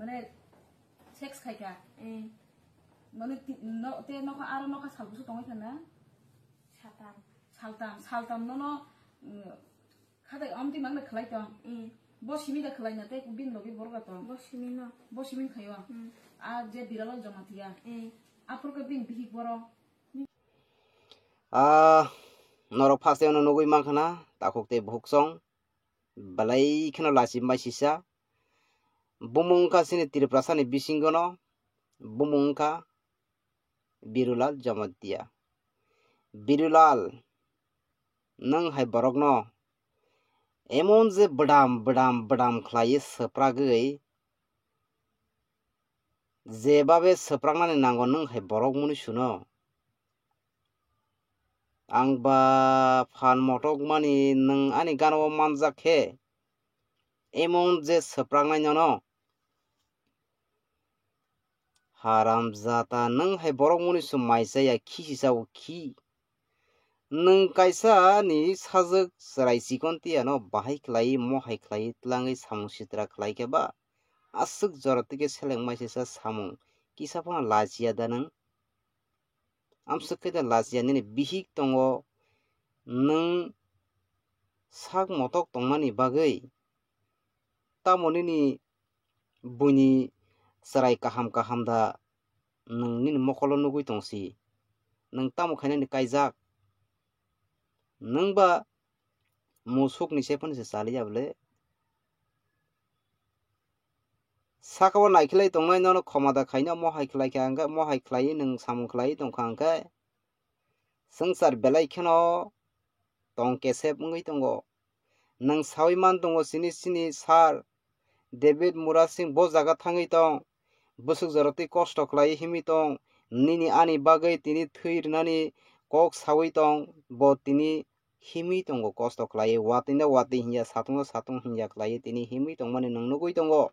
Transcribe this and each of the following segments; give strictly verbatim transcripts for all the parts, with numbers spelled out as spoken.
Mane sex khai kha. Eh. Mane ti-, no, te nokha, aro nokha sal bwswk tongwi kha na? Saltam. Saltam, saltam nono, mm, khatai amtwi mangna khlai tong. Eh. Bo simi da khlai na tei bini logi borok da tong. Bo simi no. Bo simi khaio. Hmm. A je Biralal Jamatia. Eh. Aphuru khe bini bihik boro. Ah, norok first-o no nugwi mankha na, takhuk tei bukhuk song. Belai kheno lachi maisisa. Bumung wngkha chini Tiprasani bisingono, bumung wngkha Birulal Jamatia. Birulal, nwng hai borokno emon je bwdam, bwdam, bwdam khlaiwi swpragwi, jebabe swpraknani nango nwng hai borok mwnwi suno. Ang ba phan motok mani nwng ani gana o manjak khe, emon je swpraknai nono. Haramjata, nwng hai borok mwnwi sum mai chaya, khi si chao, khi. Nwng kaisa ni sajwk chwrai chikon tiyano bahai khlai, mohai khlai, tlangwi samung sitra khlai khe ba aswk jora tike seleng mai sisa samung kisa phano lachiya da nwng? Amswk khe da lachiya nini bihik tongo, nwng sak motok tongmani bagwi tamo nini buini chwrai kaham kaham da nwng nini mokolo nugwi tongsi? Nwng tamo khainani kaijak? Nwng ba musukni se phano se chaliya bole? Saka o naikhlai tongnai nono khoma da khaino mohai khlai kha hwnkhe, mohai khlaiwi nwng samung khlaiwi tongkha hwnkhe, swngchar belai kheno tong kesep wngwi tongo. Nwng sawi man tongo chini, chini sir David Murasing bo jaga thangwi tong, bwswk jora twi kosto khlaiwi himwi tong, nini ani bagwi tini thwi rwnani kok sawi tong, bo tini himwi tongo kosto khlaiwi, watwi no watwi hinya, satung no satung hinya khlaiwi tini himwi tongmani nwng nugwi tongo.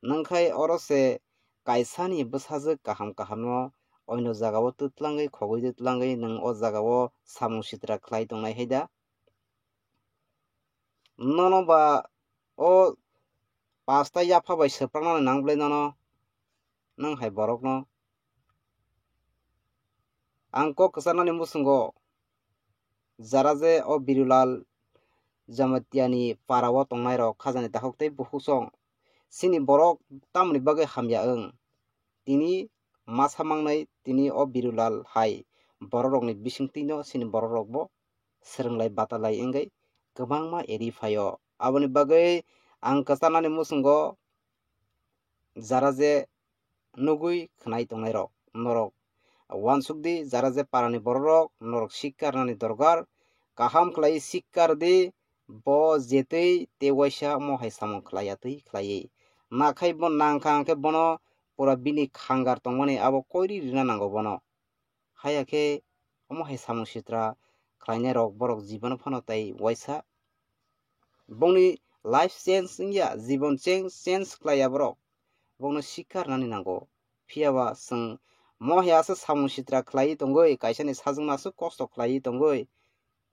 Nwng khai oro se kaisani bwsajwk kaham kaham no oino jaga o twtlangwi khogwi twtlangwi nwng o jaga o samung sitra khlai tongnai hai da? Nono ba o pasta yapha bai swpraknani nang bwlai nono, nwng hai borokno. Ang kok kwcharnani muchungo jara je o Birulal Jamatiani para o tongnai rok khajani dakhuk tei bukhuk song, chini borok tamoni bagwi hamya wng? Tini masa mangnai tini o Birulal hai borok rokni bisingtwi no chini borok rok bo swrwnglai batalai wngwi kwbangma eri phaio. Aboni bagwi ang kwcharnani muchungo jara je nugwi khwnai tongnai rok, norok uansuk di, jara je parani borok rok, norok sikkarnani dorkar, kaham khlai sikkar di, bo jetwi tei waisa omo hai samung khlaiya twi khlaiwi. Nakhai bo nangkha hwnkhe bono pura bini khangar tongmani abo koiri rina nango bono. Haya khe omo hai samung sitra khlainai rok borok jibon phano tai waisa. Bongni life change wngya, jibon change, change khlaiya borok. Bongno sikkarnani nango. Phiya ba chwng mo hai aswk samung sitra khlaiwi tongwi, kaisani sajwkno aswk kosto khlaiwi tongwi.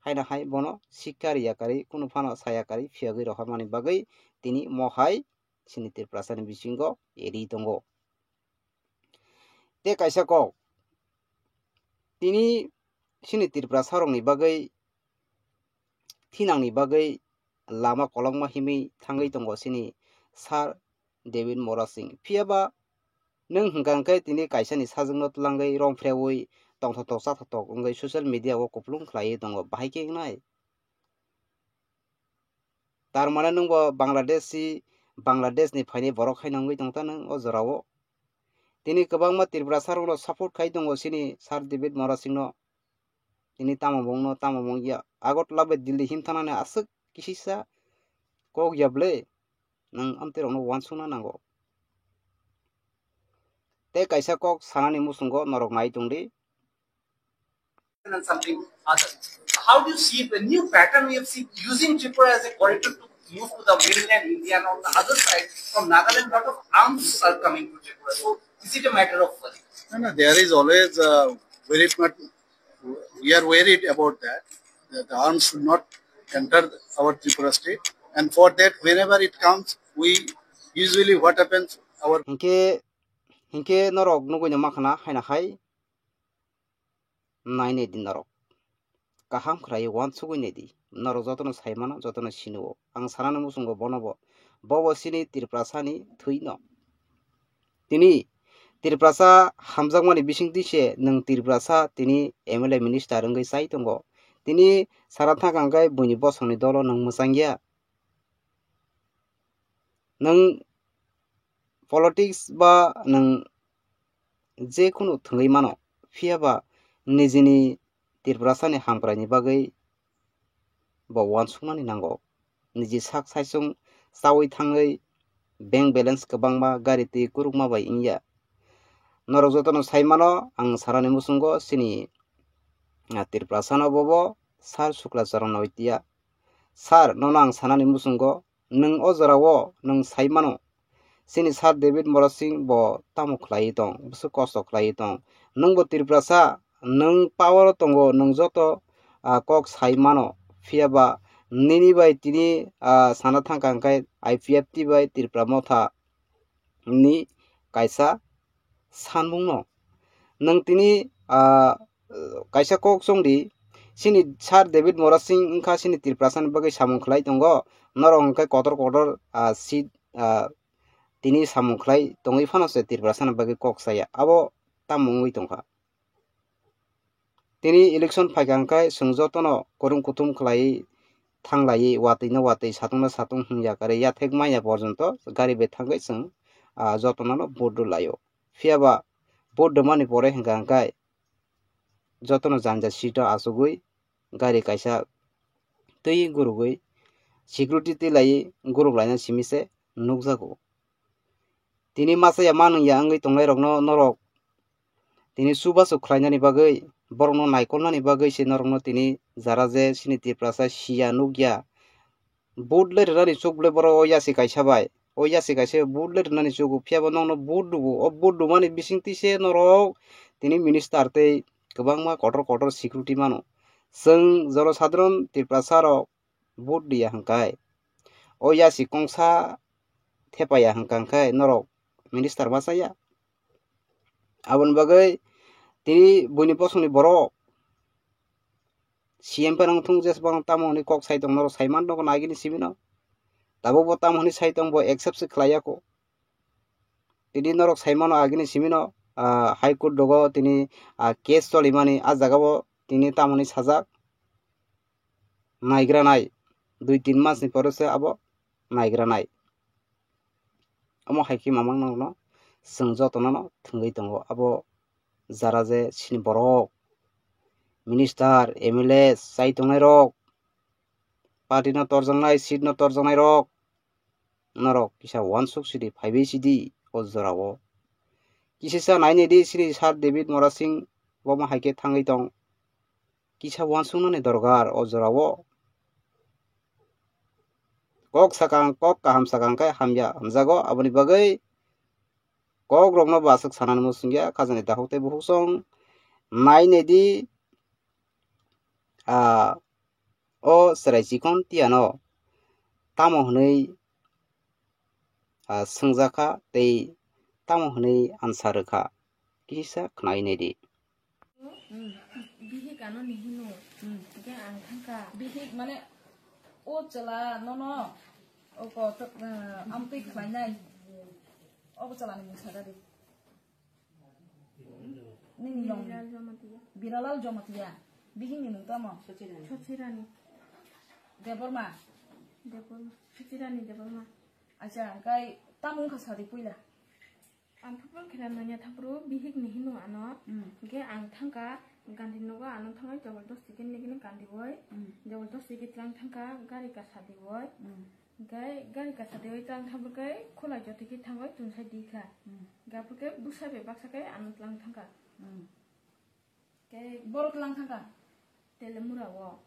Haino hai bono sikka riya karwi, kunu phano saya karwi phiyogwi rohormani bagwi tini mo hai chini Tiprasani bisingo eri tongo. Tei kaisa kok, tini chini Tiprasa rokni bagwi thinangni bagwi lama kolokma himwi thangwi tongo chini Sir David Mora Singh. Phiya ba nwng hwnkha hwnkhe tini kaisani sajwkno twlangwi rongphrewi tongthoktok chathotok wngwi social media o kupulung khlaiwi tongo. Bahai khe wngnai? Tar mane nwng bo Bangladeshi, Bangladesh ni phainai borok hai nangwi tong ta nwng o jora o. Tini kwbangma Tiprasa rok no support khai tongo chini Sir David Mora Singh no. Tini tamo bongno, tamo bong ya. Agartala bai Delhi him thangnani aswk kisisa kok ya ble. Nwng amtwi rokno uansukna nango. Tei kaisa kok sanani muchungo norok nai tongdi. And something other. How do you see the new pattern we have seen using Tripura as a corridor to move to the mainland India and on the other side, from Nagaland, lot of arms are coming to Tripura. So, is it a matter of worry? No, no, there is always uh, very much, we are worried about that, that the arms should not enter our Tripura state. And for that, whenever it comes, we Usually what happens, our Hinkhe, hinkhe norok nugui no makhana haina hai. Nainai di norok. Kaham khlai uansugui nai di. Norok jotono sai mano, jotono sini o. Ang sanani muchungo bono bo. Bobo sini Tiprasani thwi no. Tini Tiprasa hamjakmani bisingtwi se nwng Tiprasa tini M L A minister wngwi chai tongo. Tini sana thang kang khe buini bosongni dolo nwng mwchang ya. Nwng politics ba nwng je kunu thwngwi mano, phiya ba nijini Tiprasani hamkraini bagwi bo uansuknani nango. Niji sak saichung chaui thangwi bank balance kwbangma gari twi kwrwkma bai wngya. Norok jotono sai mano, ang sanani muchungo chini, ah, Tiprasano bobo Sir Sukla Charan Noitia. Sir, nono ang sanani muchungo, nwng o jorao nwng sai mano, chini Sir David Morasing bo tamo khlaiwi tong, bwswk kosto khlaiwi tong. Nwng bo Tiprasa, nwng power o tongo, nwng joto, ah, kok sai mano. Phiya ba nini bai tini, ah, sana thang kang khe I P F T bai Tripura Motha ni kaisa sanmung no. Nwng tini, ah, kaisa kok chong di, chini Sir David Morasing wngkha chini Tiprasani bagwi samung khlai tongo, norok hwnkhe kotor kotor, ah, seat, ah, tini samung khlai tongwi phano se Tiprasani bagwi kok saya, abo tamo wngwi tongkha. Tini election phaikha hwnkhe chwng jotono kwrwng kuthum khlaiwi thanglaiwi, watwi no watwi, satung no satung hwngya kwrwi, yathek manya porjonto gari bai thangwi chwng, ah, jotono no vote rwlaio. Phiya ba vote rwmani pore hwnkha hwnkhe jotono janja seat o achugwi gari kaisa twi gurugwi security twi laiwi guruklaina simi se nukjago. Tini masa ya manung ya wngwi tongnairokno norok tini chubachu khlainani bagwi, borokno naikolnani bagwi se norokno tini jara je chini Tiprasa siya nukya. Vote le rwnani chuk le borok o yasi kaisa bai. O yasi kaisa vote le rwnani chugo, phiya bo nokno vote rwo. O vote rwmani bisingtwi se norok tini minister tei kwbangma kotor kotor security mano. Chwng jonosadharon Tiprasa rok vote riya hwnkhe, o yasi kongsa thepaya hwnkha hwnkhe norok minister ma chaya. Aboni bagwi tini buini bosongni borok C M phano wngthung, jeswk tamo hwnwi kok sai tong, norok sai man nogo nagini simino. Tabuk bo tamo hwnwi sai tong, bo accept se khlai yako. Tini norok sai mano agini simino, ah, High Court rogo tini, ah, case cholimani, ah, jaga bo tini tamo hwnwi sajak. Naigra nai, dui tin mas ni pore se abo naigra nai. Omo hai khe mamang nokno chwng jotono no thwngwi tongo. Abo jara je chini borok, minister, M L A chai tongnai rok, party no torjaknai, seat no torjaknai rok, norok kisa uansuk sidi, phaibai sidi o jorao. Kisisa nainai di, chini Sir David Morasing bo ma hai khe thangwi tong. Kisa uansuknani dorkar o jorao. Kok sakang, kok kaham sakang khe hamya hamjago. Aboni bagwi kok rokno bo aswk sanani muchungya, khajani dakhuk tei bukhuk song nainai di, ah, o chwrai chikon tiyano tamo hwnwi, ah, swngjakha tei tamo hwnwi answer rwkha, kisa khnai nai di. Hmm. Bihik ano ni hino. Hmm. Hingke ang thangka. Bihik mane o chwla nono o kotor, eh, amtwi khlainai. O chwla ni mung sada di. Nini long. Biralal Jamatia. Biralal Jamatia. Bihik ni mung tamo? Sochirani. Sochirani. Debbarma. Debbarma. Sochirani Debbarma. Acha, hingke tamo wngkha sadi puila? Ang football khela nanya thangphuru bihik ni hino ano. Hmm. Hingke ang thangka Gandhi nogo ano thangwi jabardasti khe nini kani Gandhi boi. Hmm. Jabardasti khe tlang thangka gari kasa diwoi. Hmm. Hingke gari kasa diwoi tlang thangphuru khe khulai jotoi khe thangwi tungsai di kha. Hmm. Hingke aphuru khe bwsa bai baksa khe ano tlang thangka. Hmm. Khe boro tlang thangka? Telemura o.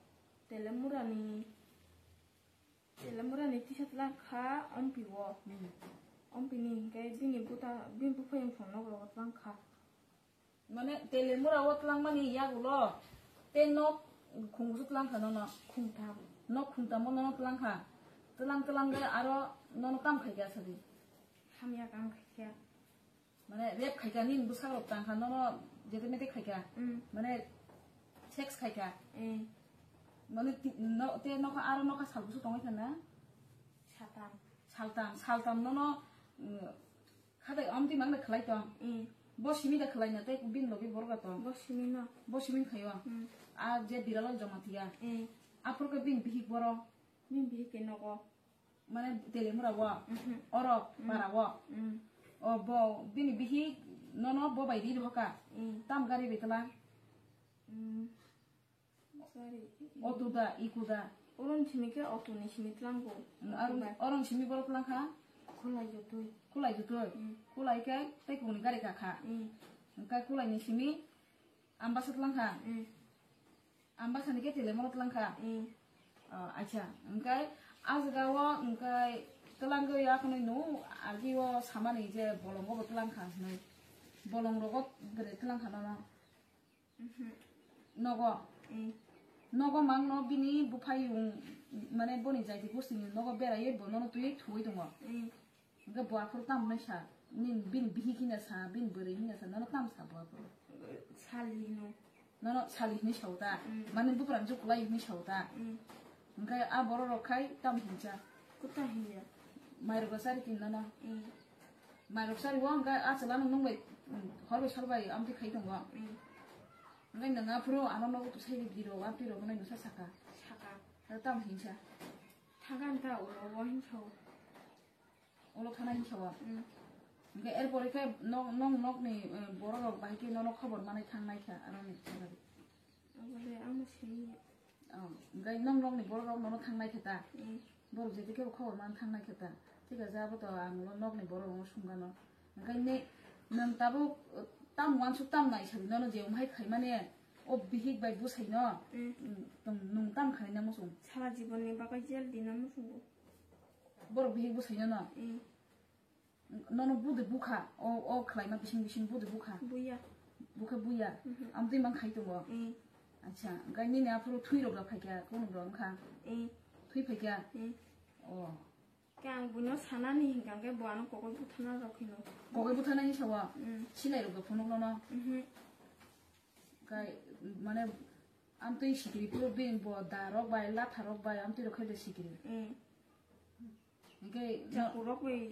Telemura ni Telemura ni tisa tlang kha ompi o. Hmm. Ompi ni hingke bini buta, bini buphai wngphang nok rogo tlang kha. Mane Telemura o tlang mani yagulo te nok khungsu tlang kha nono. Khungtham. Nok khungtham o nono tlang kha. Tlang tlang de aro nono kam khai kha sadi. Hamya kam khaikha. Mane rape khaikha, nini bwsarok tangkha, nono jete mete khaikha. Mm. Mane sex khaikha. Eh. Mane ti-, no, te nokha aro nokha sal bwswk tongwi kha na? Satam. Saltam, saltam nono, mm, khatai amtwi mangda khlai tong. Eh. Bo simi da khlai na tei bin logi borok da tong. Bo simi no. Bo simi khaio. Mm. A je Biralal Jamatia. Eh. Aphuru khe bini bihik boro. Bini bihik khe nogo. Mane Telemura o, Mhm. Oro, Mm. Para o. Mm. O bo, bini bihik nono bo bai ri rohoka. Mm. Tam gari bai tlang. Mm. Sorry. Otu da, iku da. Oron simi khe otu ni simi tlango. Mm, aro Otu bai. Oron simi borok tlang kha. Khulai jotoi. Khulai jotoi. Mm. Khulai khe tei kuni gari ka kha. Mm. Engkai khulai ni simi ambasa tlang kha. Mm. Ambasa ni khe Telemura tlang kha. Mm. Oh, acha. Engkai a jaga o engkai twlangwi akhonwi no agi o samani je bolongo bo tlang kha hinwi. Bolong rogo bere tlang kha nono. Mhm. Nogo. Mm. Nogo mang no bini buphai yung mane boni jaiti gosti ni nogo berai bo nono twi thuwi tongo. Mm. Hingke bo aphuru tamo hinwi sa, nin bini bihik hinwi sa, bini bwrwi hinwi sa, nono tamo sa bo aphuru? Sali hino. Nono sali hinwi sao ta? Mm. Mane buprang jukulai hinwi sao ta? Mm. Hingke a borok rok khai tamo hinsa? Kuta hinya? Mairok rok chari tin nono? Mm. Mairok chari o hingke a chwla no nwng bai, mm, hor bai sor bai amtwi khai tongo. Mm. Hingke nwng aphuru ano nogo to sai di rok, amtwi rok no nwng sa saka? Saka. Hingke tamo hinsa? Thagan ta ulo o hinsao. Ulo thana hinsa o. Mm. Hingke erpore khe nok, nok, nokni, eh, borok rok bai khe nono khobor manai thangnai kha aroni. Abole amo simi. Oh, hingke nok, nokni borok rok nono thangnai khe ta. Mm. Borok jeti khe khobor man thangnai khe ta. Thik ase, abo to ang ulo nokni borok rok no sungano. Hingke ne, nwng tabuk, eh, tam wansuk tam nai sadi nono je umhai khai mane o bihik bai bwsai no. Mm. Mm, tong nwng tam khai na muchung. Sala jibon ni bagwi jel di na muchungo. Borok bihik bwsai no no. Mm. Nono budi bukha, o, o khlaima bising bising budi bukha. Buya. Bukha buya. Mhm. Amtwi mang khai tongo. Mm. Acha, hingke nini aphuru thwi rok da phaikha, kunu rok wngkha. Mm. Thwi phaikha. Mm. Oh. Khe ang buino sanani hinkha hingke bo ano kokoi buthana rok hino. Kokoi buthana hinsa o? Mm. Sinai rok da phunuk nono. Mhm. Kai, mane, amtwi sikiri phuru bini bo da rok bai, latha rok bai, amtwi rok khai de sikiri. Mm. Hingke no- Chakurok bai.